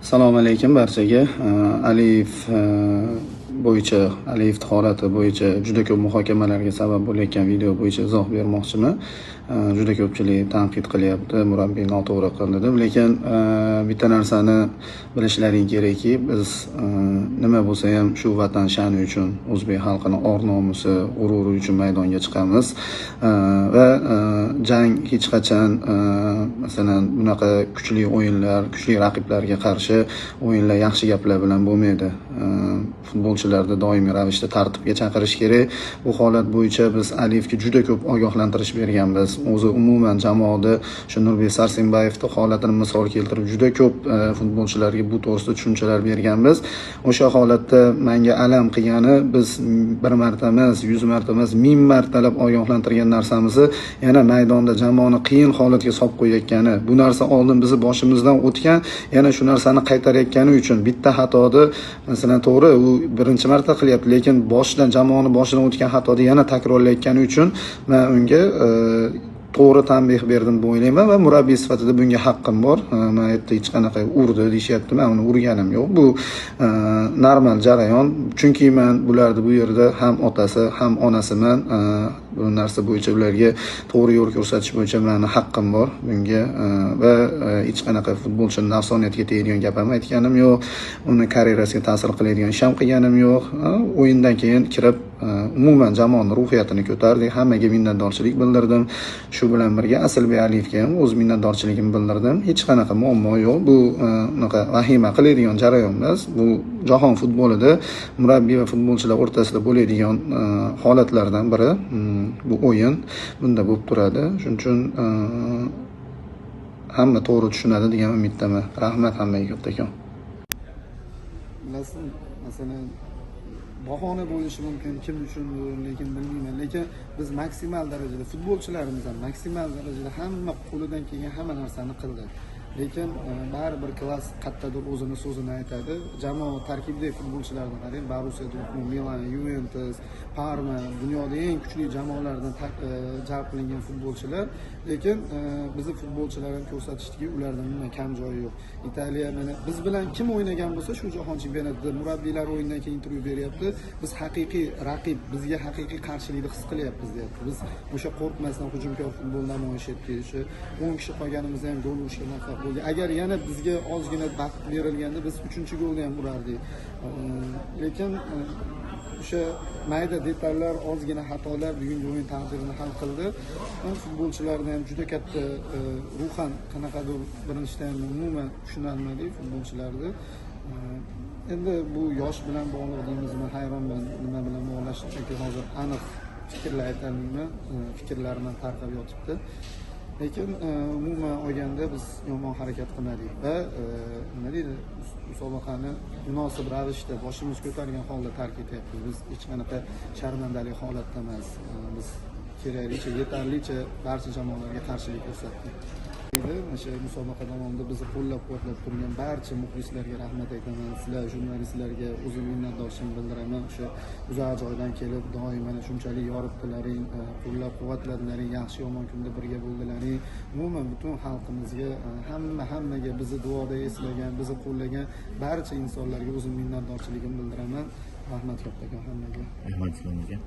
Assalomu alaykum barchaga. Aliyev bo'yicha, Aliyev holati bo'yicha juda ko'p muhokamalarga sabab bo'layotgan video bo'yicha izoh bermoqchiman. Juda ko'pchilik tanqid qilyapti, murabbiy noto'g'ri qildi deb. Lekin bitta narsani bilishlaring kerakki, biz nima bo'lsa ham shu vatan sha'ni uchun, o'zbek xalqini or-nomusi, g'ururi uchun maydonga chiqamiz. Va jang hech qachon, masalan, bunaqa kuchli o'yinlar, kuchli raqiblarga qarshi o'yinlar yaxshi gaplar bilan bo'lmaydi. Futbolchilarni doimiy ravishda tartibga chaqirish kerak. Bu holat bo'yicha biz Aliyevga juda ko'p ogohlantirish berganmiz. O'zi umuman jamoada shu Nurbek Sarsenbayevni holatini misol keltirib, juda ko'p futbolchilarga bu to'g'risida tushunchalar berganmiz. O'sha holatda menga alam qilgani, biz bir marta emas, 100 marta emas, 1000 martalab ogohlantirgan narsamizni yana maydonda jamoani qiyin holatga solib qo'yayotgani, bu narsa oldin bizni boshimizdan o'tgan, yana shu narsani qaytarayotgani uchun bitta xatoni, masalan, to'g'ri, u birinchi marta qilyapti, lekin boshidan, jamoani boshidan o'tgan xatoni yana takrorlayotgani uchun men unga to'g'ri tanbeh berdim deb o'ylayman va murabbiy sifatida bunga haqqim bor. Man yerda hech qanaqa urdi deyishyapti, man uni urganim yo'q. Bu normal jarayon, chunki man bularni bu yerda ham otasi, ham onasiman. Bu narsa bo'yicha ularga to'g'ri yo'l ko'rsatish bo'yicha mani haqqim bor bunga va hech qanaqa futbolchini nafsoniyatiga tegadigan gap ham aytganim yo'q, uni karyerasiga ta'sir qiladigan ish ham qilganim yo'q. O'yindan keyin kirib, umuman jamoani ruhiyatini ko'tardik, hammaga minnatdorchilik bildirdim. Shu bilan birga Asilbek Aliyevga ham o'z minnatdorchiligimni bildirdim. Hech qanaqa muammo yo'q. Bu unaqa vahima qiladigan jarayon emas. Bu jahon futbolida murabbiy va futbolchilar o'rtasida bo'ladigan holatlardan biri. Bu o'yin, bunda bo'lib turadi. Shuning uchun hamma to'g'ri tushunadi degan umiddaman. Rahmat hammaga kattakon. Bilasizmi, masalan, bahona bo'lishi mumkin kim uchundir, lekin bilmayman. Lekin biz maksimal darajada, futbolchilarimiz ham maksimal darajada hamma qo'lidan kelgan hamma narsani qildi. Lekin baribir klass qayerdadir o'zini so'zini aytadi. Jamoa tarkibidagi futbolchilarni qarang: Borussiya Dortmund, Milan, Yuventus, Parma, dunyoda eng kuchli jamoalardan jalb qilingan futbolchilar. Lekin bizni futbolchilar ham ko'rsatishdiki, ulardan umuman kam joyi yo'q. Italiya mana biz bilan kim o'ynagan bo'lsa, shu jahon chempionatida murabbiylar o'yindan keyin intervyu beryapti: "Biz haqiqiy raqib, bizga haqiqiy qarshilikni his qilyapmiz", deyapti. Biz o'sha qo'rqmasdan hujumkor futbol namoyish etdik. O'sha 10 kishi qolganimizda ham gol urishga muvaffaq bo'ldik. Agar yana bizga ozgina vaqt berilganda, biz uchinchi golni ham urardik. Lekin o'sha mayda detallar, ozgina xatolar bugungi o'yin taqdirini hal qildi. Futbolchilarni ham juda katta ruhan qanaqadir birinchi taymda umuman tushunolmadik futbolchilarni. Endi bu yosh bilan bog'liq deymizmi, hayronman nima bilan bog'lashni, chunki hozir aniq fikrlar aytolmayman, fikrlarim ham tarqab yotibdi. Lekin umuman olganda biz yomon harakat qilmadik va nima deydi, musobaqani munosib ravishda, boshimiz ko'targan holda tark etyapmiz. Biz hech qanaqa sharmandali holatda emas. Biz keraklicha, yetarlicha barcha jamoalarga qarshilik ko'rsatdik. Mana shu musobaqa davomida bizni qo'llab quvvatlab turgan barcha muxlislarga rahmat aytaman. Sizlar, jurnalistlarga o'zim minnatdorchiligimni bildiraman. O'sha uzoq joydan kelib, doim mana shunchalik yoritdilaring, qo'llab quvvatladilaring, yaxshi yomon kunda birga bo'ldilaring. Umuman butun xalqimizga, hammaga, bizni duoda eslagan, bizni qo'llagan barcha insonlarga o'zim minnatdorchiligimni bildiraman. Rahmat kattakon hammaga. Rahmat, Islom aka.